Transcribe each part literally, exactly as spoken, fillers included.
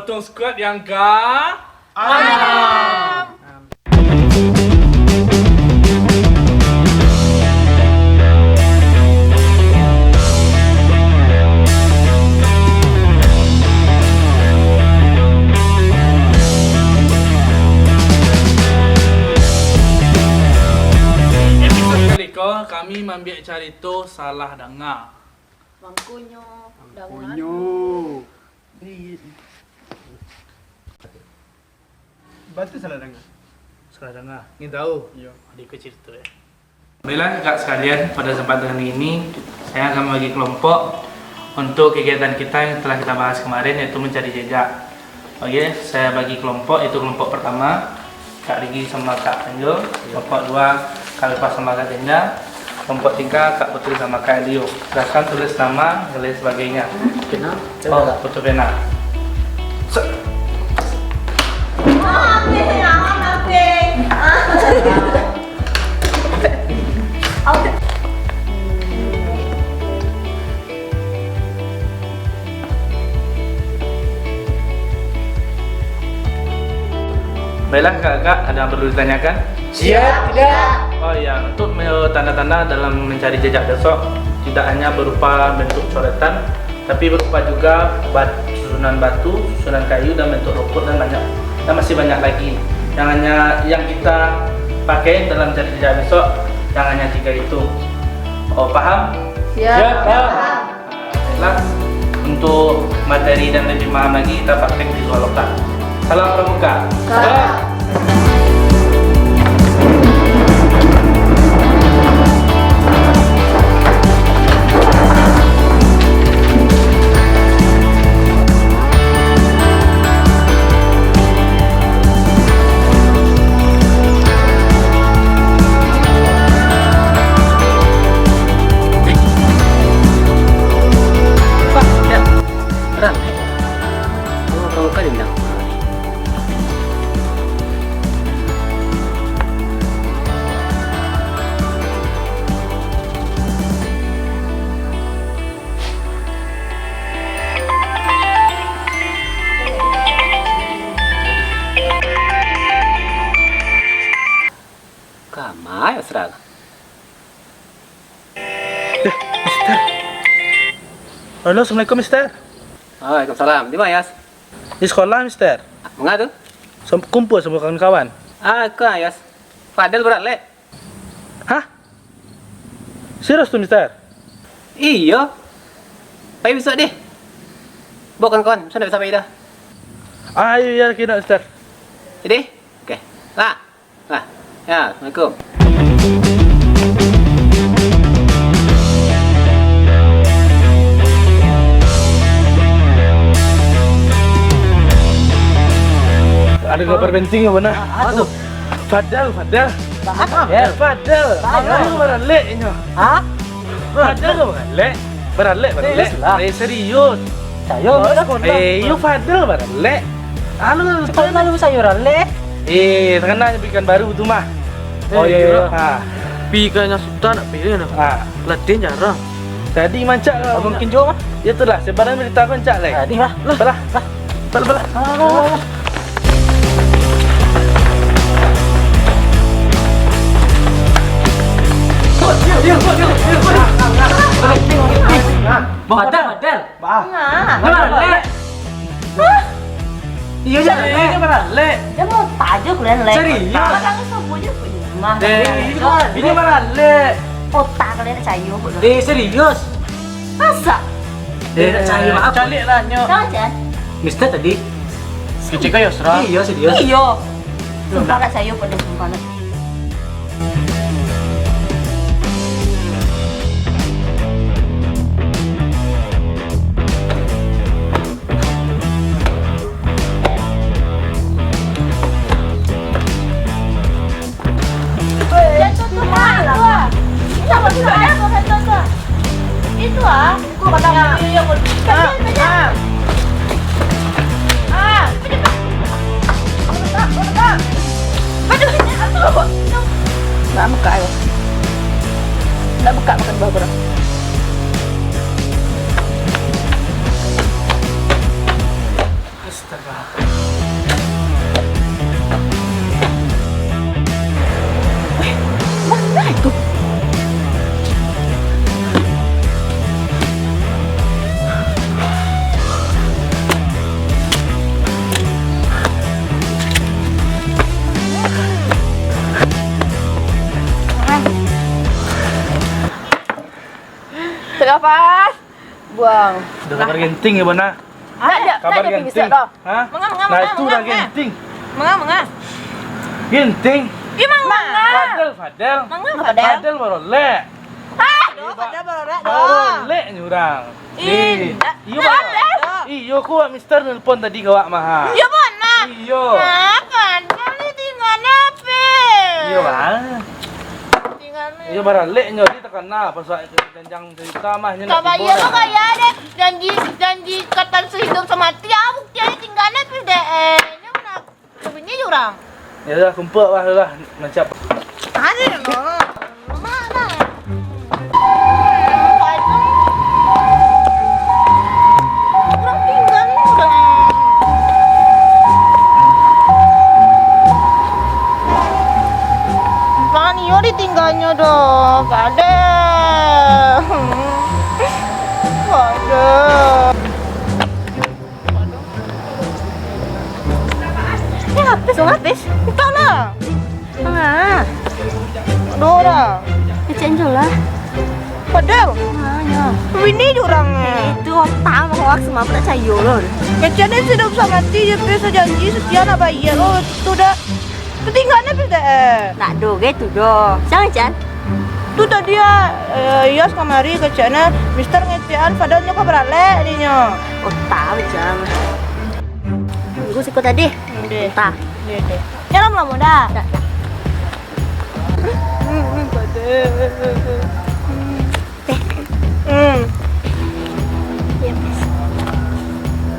Potong squad yang ka anam. Episode kali ko, kami mambiak carito salah danga. Mangkonyo, danga. Mangkonyo. Batu salah danga. Salah danga. Ingin tahu? Iyo. Di ko carito, yo. Baiklah, kakak sekalian, pada kesempatan kali ini, saya akan membagi kelompok untuk kegiatan kita yang telah kita bahas kemarin, yaitu mencari jejak. Oke, saya bagi kelompok, yaitu kelompok pertama, Kak Rigi sama Kak Angel. Kelompok dua, Kak Lepas sama Kak Denja. Kelompok tiga, Kak Putri sama Kak Elio. Silakan tulis nama, dan lain sebagainya. Pena? Oh, butuh pena. Set. Baiklah, kakak-kakak, ada yang perlu ditanyakan? Siap, tidak. Oh iya, untuk me-, tanda-tanda dalam mencari jejak besok, tidak hanya berupa bentuk coretan, tapi berupa juga bat-, susunan batu, susunan kayu, dan bentuk rumput, dan banyak, dan masih banyak lagi. Yang hanya, yang kita pakai dalam cari jejak besok, yang hanya tiga itu. Oh, paham? Siap. Siap, paham. Nah, jelas, untuk materi dan lebih paham lagi, kita praktek di luar lokal. Salam pramuka. Salam. Pak, ya. Ran. Kamu, kamu kan yang bilang. Kama yo, Sral? Eh, Mister. Halo, assalamualaikum, Mister. Waalaikumsalam. Di ma, Yas? Di sekolah, Mister. Manga tu? Sam-, kumpul samo kawan-kawan. Ah, ko, Yas. Fadel baralek. Hah? Serius tu, Mister? Iyo. Pai bisuak deh. Bawa kawan-kawan, masa ndak bisa pai dah. Ah, iyo, iyo, kino, Mister. Jadi? Oke. Lah. Lah. Ya, assalamualaikum. Ado kabar penting apo nah? Apo tu? Fadel, Fadel. Fadel. Fadel. Fadel. Fadel baralek inyo. Hah? Fadel baralek. Baralek, baralek. Serius lah. Eh, serius. Cayo, eh, iyo Fadel baralek. Anu, lalu sayo baralek. Eh, takana nyo bikin baru tu mah. Oh, iyo, iyo. Ha. Pi ka Sutan, nak pi ka. Ha. Latihan jarang. Jadi mancak lah. Abang Kinjo mah. Yo tu lah, sebaran berita mancak lah. Jadi lah. Lah. Lah. Lah. Lah, lah, lah. Fadel, Fadel. Bah. Baralek. Hah? Iyo, jan baralek. Jan baralek. Jan otak ajo kalian, lek. Serius? Kadang subuh je punya rumah. Eh, ini baralek. Otak kalian nak cayo kok. Eh, serius? Masa? Eh, nak cayo apo? Caliak lah, nyok. Kau, Jan. Mister tadi. Kecek kayo, Sra. Iyo, serius. Iyo. Sumpah nak cayo kok, sumpah nak. Jatuh tu, Mak. Itu apa tu, Mak? Jatuh, jatuh, jatuh. Itu, ah. Kau kata kami yang mau. Kejar, kejar. Ah. Ah. Cepat, cepat. Kau letak, kau letak. Aduh, aduh. Nak buka, ayo. Nak buka makan buah kurang. Astaga, Terlepas. Buang. Udah kabar genting ya, Bona? Kabar genting. Ha? Manga, manga, nah, manga, itu manga, udah manga. Genting. Manga, manga. Genting. Ih, manga. Fadel, Fadel. Manga, Fadel. Fadel barolek. Hah? Fadel barolek doh. Barolek ni urang. Indak. Iyo, Fadel. Iyo, ku Mister nelpon tadi ka awak mah. Iyo, Bona. Iyo. Nah, Fadel ni tinggal apa? Iyo, Bang. Tinggal ni. Iyo, baralek nyo, dia terkenal pas awak janjang cerita mah, nyo nak tibo dah. Kaya lo, kaya deh. Janji, janji katan sehidup semati, ah, buktiannyo tinggalnyo P D N. Nyo nak bunyi je urang. Ya udah, kumpul lah, lah, macam. Tadi lo. Mana? Urang tinggal ni urang. Lah, nio ditinggalnyo doh, gadeh. Gadeh. Eh, habis dong, habis. Entahlah. Tangah. Aduh, dah. Kecek jo lah. Padahal. Nah, ya. Bini je urang, eh. Itu otak hoax, semua tak cayo lo. Kecek ni hidup samati je, pe, sajanji setia nak bayar. Oh, tu dah. Ketinggalan P T R. Tak do ge tu doh. Siang, Chan? Tu tadi, ah, eh, Yas kamari keceknyo, Mister ngecekan, padahal nyo ka baralek dinyo. Oh, tahu, Chan. Tunggu siko tadi. Deh. Entah. Deh, deh. Nyo lamo-lamo dah. Tak, tak. Hmm, hmm, hmm. Teh. Hmm. Iya, Mas.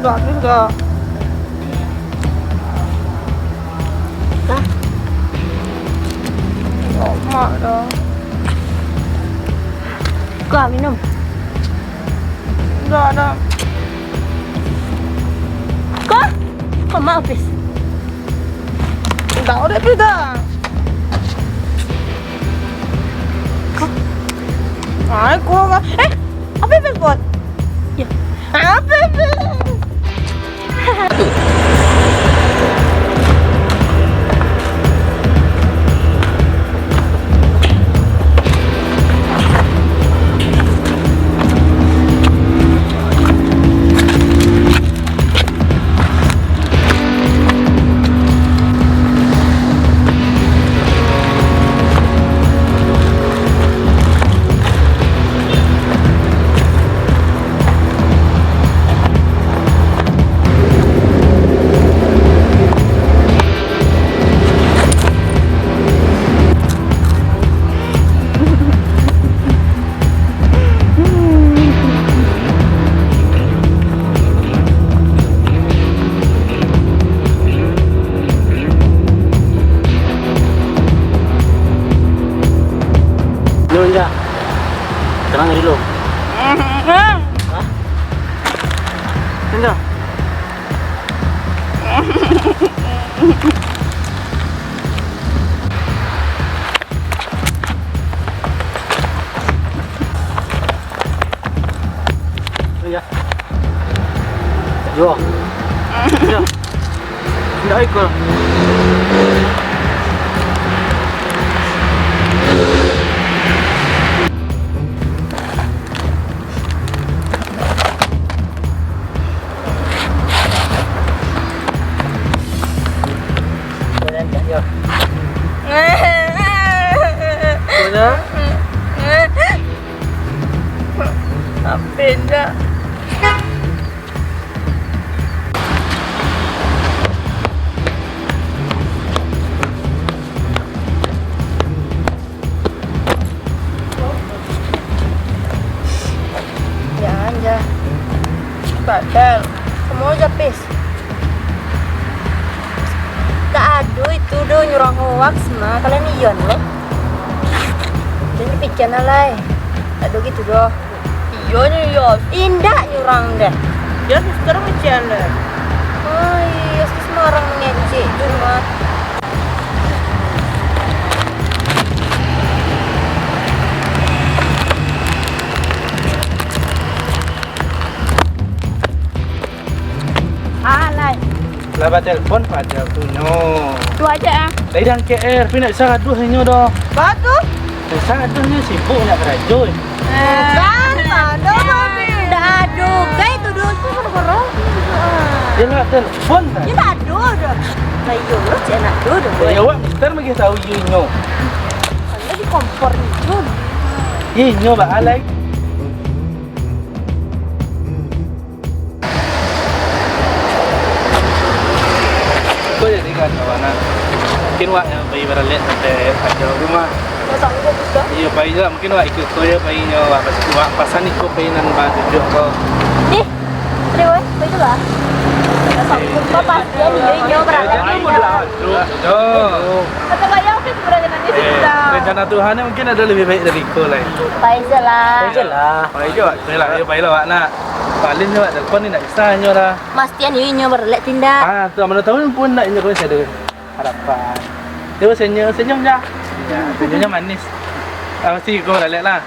Udah habis dah. Dah. Lama dah. Kau minum. Udah, dah. Kau? Kau mau habis? Udah, udah, udah. Ai, kuah, eh, apa yang buat? Ya. Apa yang Lu, Inja. Tenang dulu. Hah? Inja. Iya. Yo. Iya. Ndak ikut. Beda. Jan, Jan. Badal. Kamu aja, Pis. Tak ado itu doh nyurang hoaks mah. Kalian iyon, leh. Jan dipikian lah, lai. Tak ado gitu doh. Iyo nyo, Yos. Indak nyurang deh. Yos, Mister ngecek deh. Ai, Yos tu sembarang mengecek tu mah. Alai. Lah batelpon paja tu nyo. Tu aja ah. Tadi dah K R, tapi ndak bisa gaduah inyo doh. Ba tu? Ndak bisa gaduah, inyo sibuk banyak karajo. Eh. Bukan, Ndak ado, Mami. Ndak ado, gai tu doh, tu baru-baru. Yo lah, telepon lah. Yo ndak ado doh. Lah iyo lo, cek ndak ado doh. Yo, awak mister mah tahu iyo inyo. Kan di kompor itu. Iyo inyo, Bak Alai. Ko jadi kan, kawan, nah. Mungkin wak nan pai baralek sampai ajo rumah. Iyo, pai jo lah. Mungkin wak ikut ko yo, pai nyo wak pas-, wak pasan iko pai nan ba tujuak ko. Dih, pai jo lah. Pastian iyo inyo baralek. Jangan mudah. Yo. Kata bayang kan sebenarnya nanti Eh, sudah. Rencana Tuhan ni mungkin ado lebih baik dari iko lai. Pai jo lah. Pai jo lah. Pai jo, pai lah, yo, pai lah, wak nak. Paling jo wak telepon ni ndak bisa nyo lah. Pastian yo inyo baralek tindak. Ah, tu, mano tahu pun ndak inyo ko masih ado harapan. Yo, senyum, senyum ja. Ya, senyumnyo manis. Ah, pasti ko baralek lah.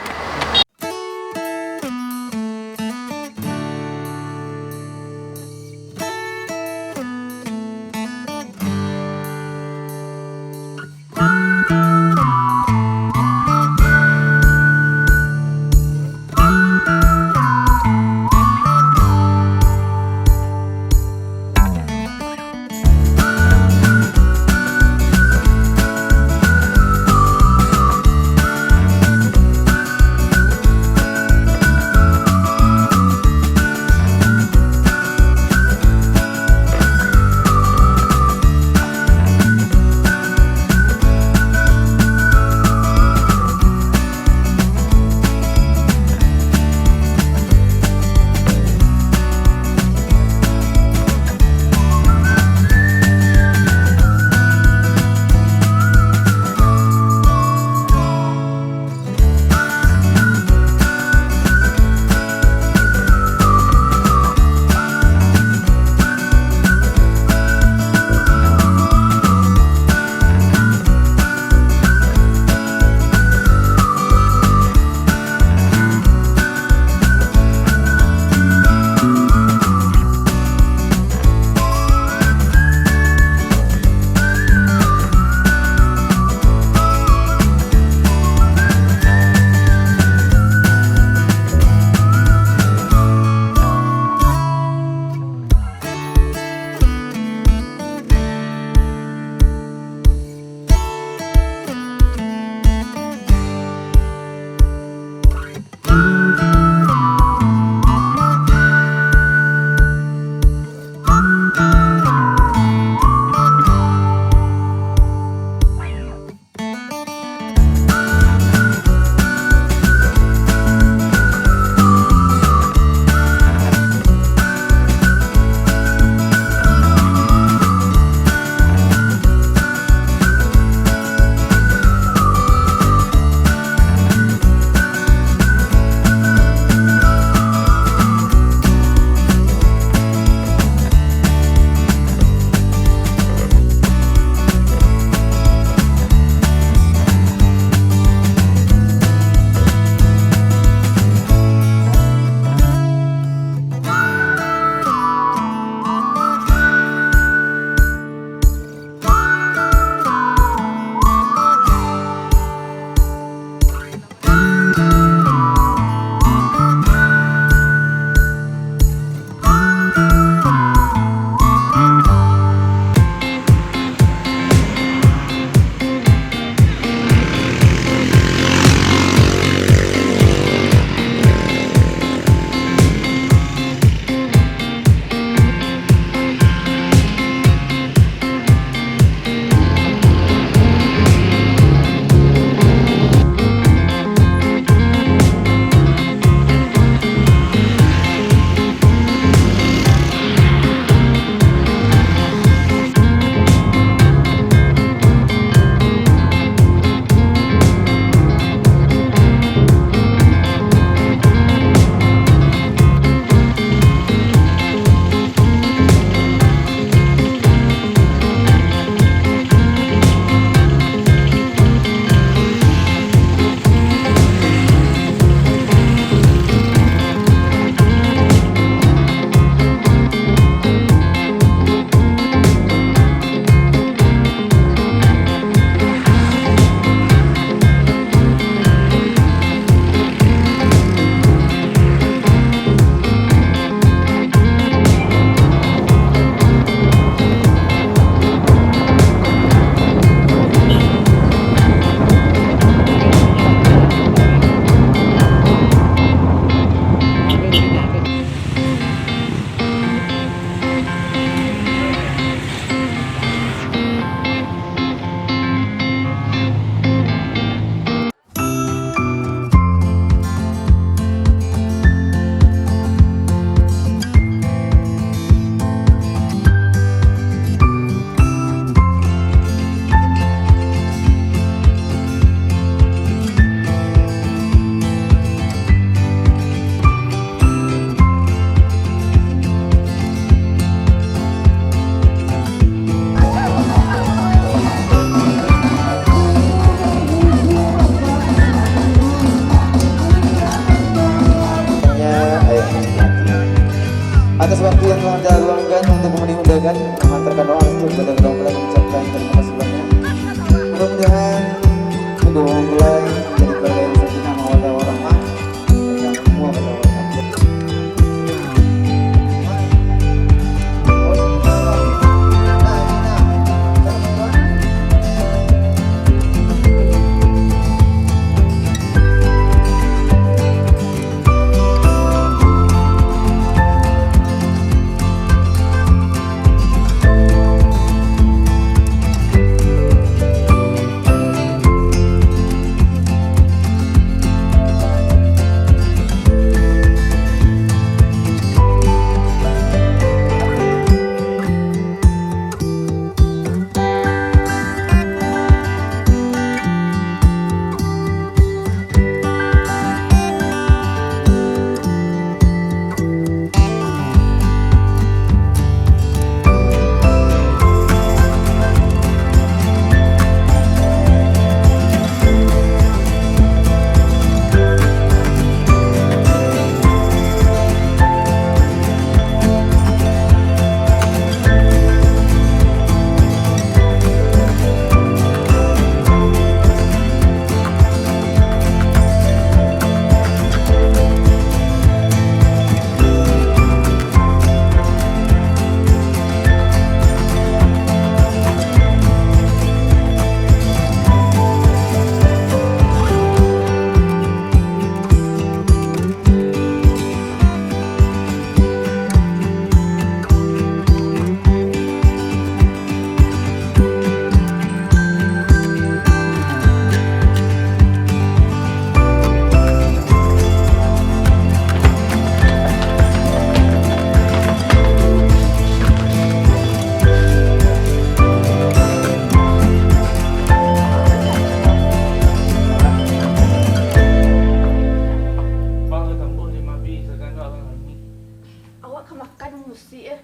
Si eh.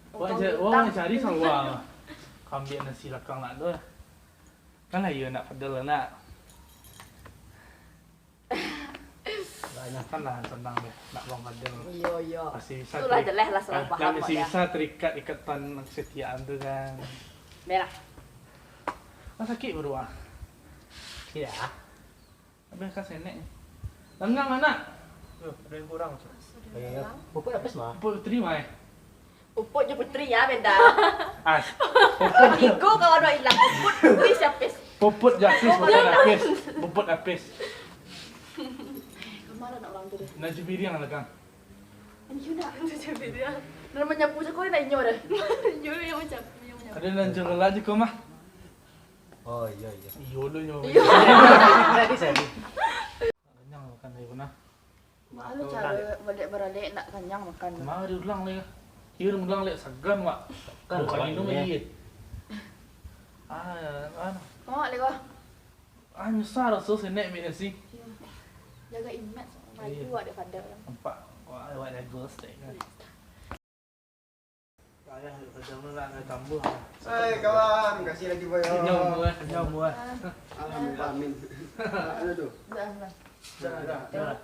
Wah, ja-, wah, cari saluang. Kambiak nasi lakang nak tu. Kan lah, iyo nak padal nak. Kan lah, sanang deh, nak bang padal. Iyo, iyo. Pasti bisa. Itulah terik-, jelas lah, salah ah, paham kan, pasti awak bisa dia. Terikat ikatan kesetiaan tu kan. Merah. Ah, sakik baru ah. Tidak. Abih ka senek. Langgang anak. Yo, ada yang kurang, Cak. Sudah. Eh, hilang. Puput habis mah. Puput Putri mah, eh. Puput jo Putri ya, beda. Ah. Puput. Tigo kawan dua hilang. Puput Putri siapis. Puput Japis, puput Japis. Puput Japis. Kemana nak orang tu deh? Nak jubiriang lah, Kang. Inyo nak. Nak jubiriang. Nak manyapu sakolah nak inyo dah. Inyo yang macam, inyo macam. Ada nan jual lagi kau mah. Oh, iyo, iyo. Iyo lo nyo. Iyo. Tadi saya. Kenyang makan dari mana? Malu cara balik baralek nak kenyang makan. Kemari ulang lagi. Iyo ulang lagi sagan, Wak. Kan bukan minum lagi. Ah, anu. Mak lagi, Wak. Ah, nyusah raso senek mik nasi. Iyo. Jaga image, maju awak daripada orang. Nampak, wak, wak jago stek kan. Payah, kadang nak, nak tambah. Hai, kawan, kasih lagi, boy. Kenyang, boy. Kenyang, boy. Alhamdulillah, amin. Ada tu? Dah, dah. Dah, dah. Dah.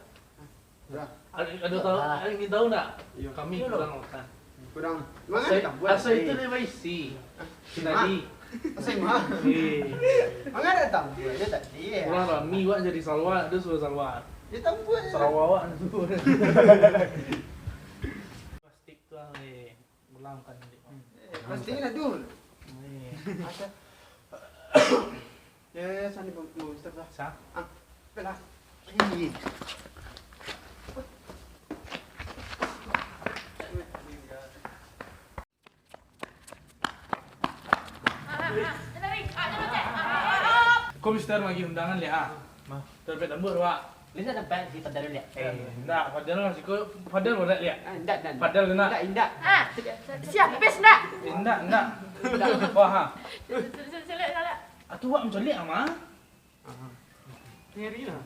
Dah. Ada, ada tahu, ada ingin tahu nak? Iyo. Kami kurang makan. Kurang. Mana ada tambah? Asal itu dia baisi. Hah? Tadi. Asal mah. Eh. Mana ada tambah? Dia tadi, ya. Kurang rami, wak jadi salawat, dia suruh salawat. Dia tambah. Salawat, wak. Plastik tu, ah, eh. Ulang kan, Dik. Eh, plastik ni dah dulu. Eh. Ada. Ya, ya, ya, sini, Bang, Bang Mister dah. Sa? Ah, belah. Ini. Ko Mister magi undangan liak ah. Mah. Dompet tambah, Wak. Lihat dompet si Fadal liak. Eh, indak, Fadal masih ko, Fadal boleh liak. Ah, indak, indak, indak. Fadal kena. Indak, indak. Ah, siapis ndak? Indak, indak. Indak. Wah, ha. Silik, silik, silik. Atu wak mancaliak ama. Ngeri lah.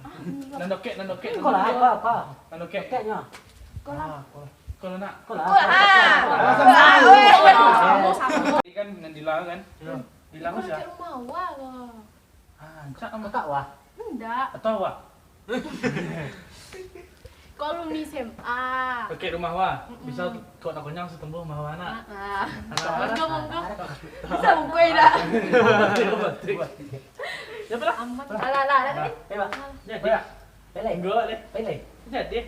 Nan dokek, nan dokek, nan dokek. Ko lah, apa, apa? Nan dokek. Dokeknyo. Ko lah. Ah, ko lah. Ko lah nak. Ko lah. Ko lah. Ah, weh, weh. Samo, samo. Ini kan nan Dila kan? Yo. Dila ko sia? Rumah awak lah. Ah, rancak ama. Kakak wak? Indak. Atau wak? Kalau ni S M A. Pakai rumah wak. Mm-mm. Bisa kau nak konyang setembuh rumah wak nak. Ah, ah. Anak wak. Monggo, monggo. Bisa monggo indak? Siapa lah? Amat. Alah, alah, alah. Eh, Pak. Jadi. Pelek. Enggak, leh. Pelek. Jadi.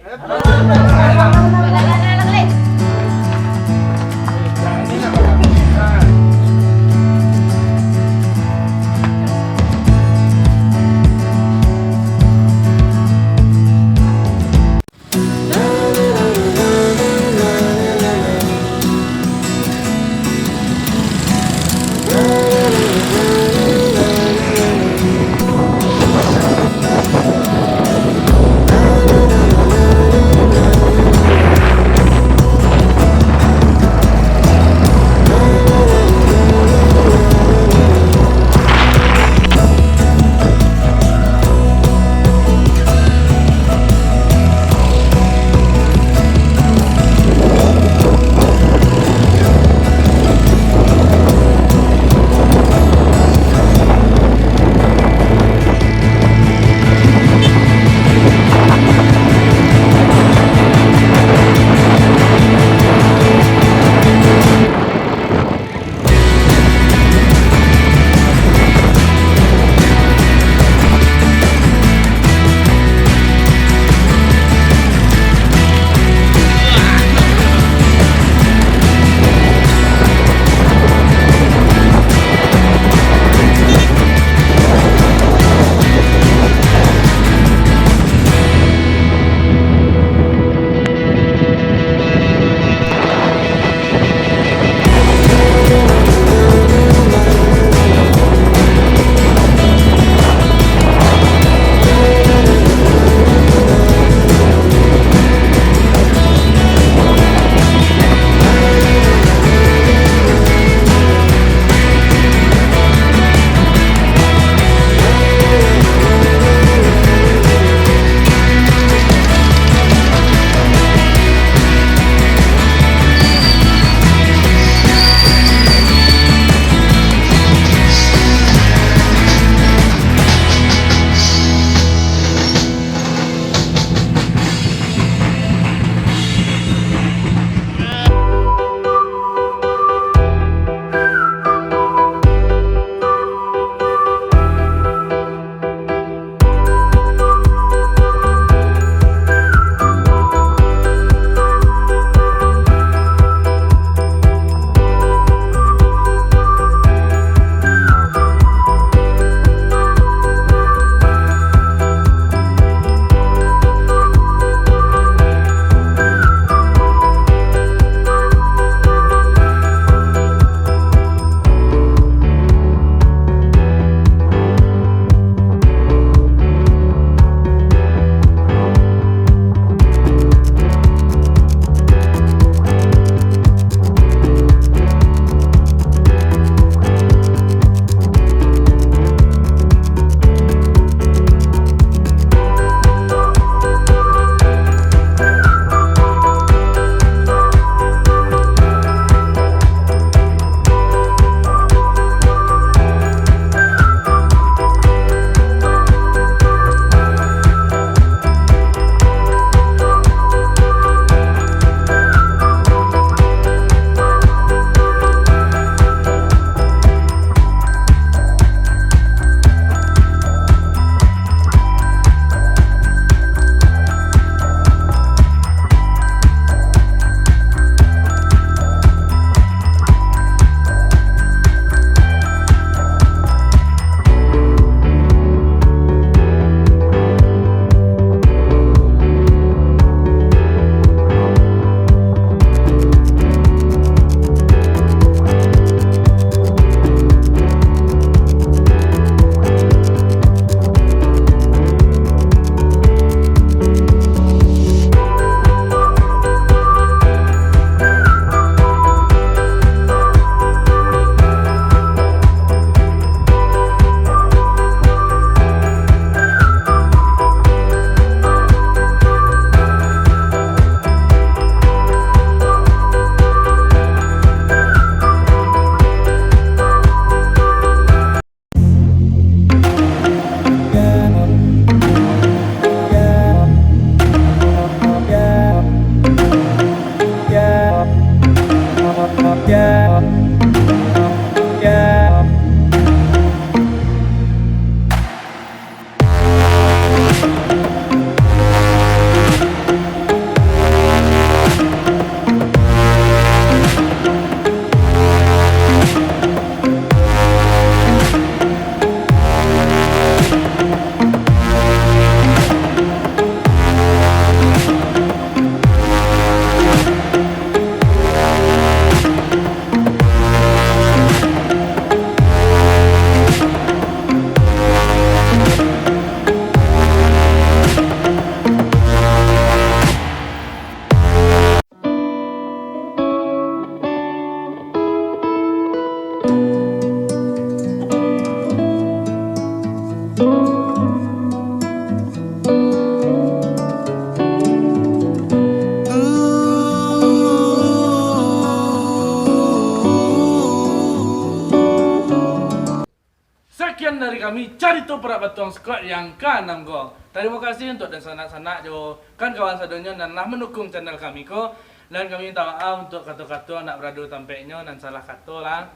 Kami Carito Parak Batuang Squad yang kaanam ko. Tarimo kasih untuak dunsanak-sanak jo kawan-kawan sadonyo nan lah mandukung channel kami ko. Dan kami minta maaf untuak kato-kato nan barado tampeknyo nan salah kato lah.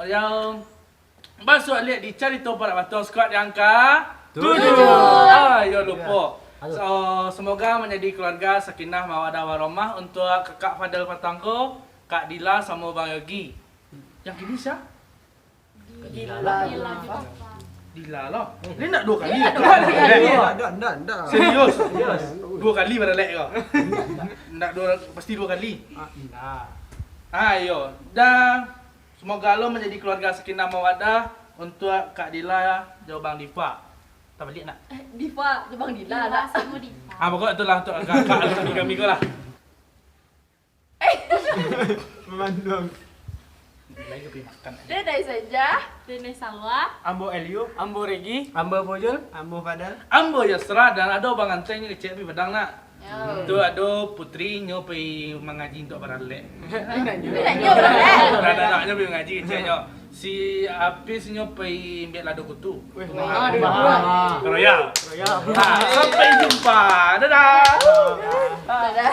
Yang basuak liek di Carito Parak Batuang Squad yang ka tujuh. Ah, yo lupo. So, semoga manjadi keluarga sakinah mawadah warahmah untuak Kakak Fadel Patang ko, Kak Dila samo Bang Yogi. Yang kini sia? Dila. Dila lah. Dia nak dua kali. Dia nak dua kali. Ndak, ndak, ndak. Serius? Serius. Dua kali baralek ko. Ndak dua, pasti dua kali. Ah, indak. Ah, iyo. Dan semoga lo manjadi keluarga sakinah mawadah untuak Kak Dila jo Bang Dipa. Tabaliak nak? Dipa, tu Bang Dila, Dila nak. Samo Dipa. Ah, pokok itulah untuak kakak alumni kami ko lah. Memanduang. Lagi pergi makan. Dia dari Senja. Dia dari Sawah. Ambo Elio. Ambo Regi. Ambo Bojol. Ambo Fadal. Ambo Yasra dan ado Bang Anteng ni kecek pi Padang nak. Yo. Tu ado putri nyo pai mangaji untuak baralek. Dia nak nyo baralek. Dan anaknyo pai mangaji keceknyo. Si Apis nyo pai ambiak lado kutu. Weh, mahal. Royal. Royal. Nah, sampai jumpa. Dadah. Dadah.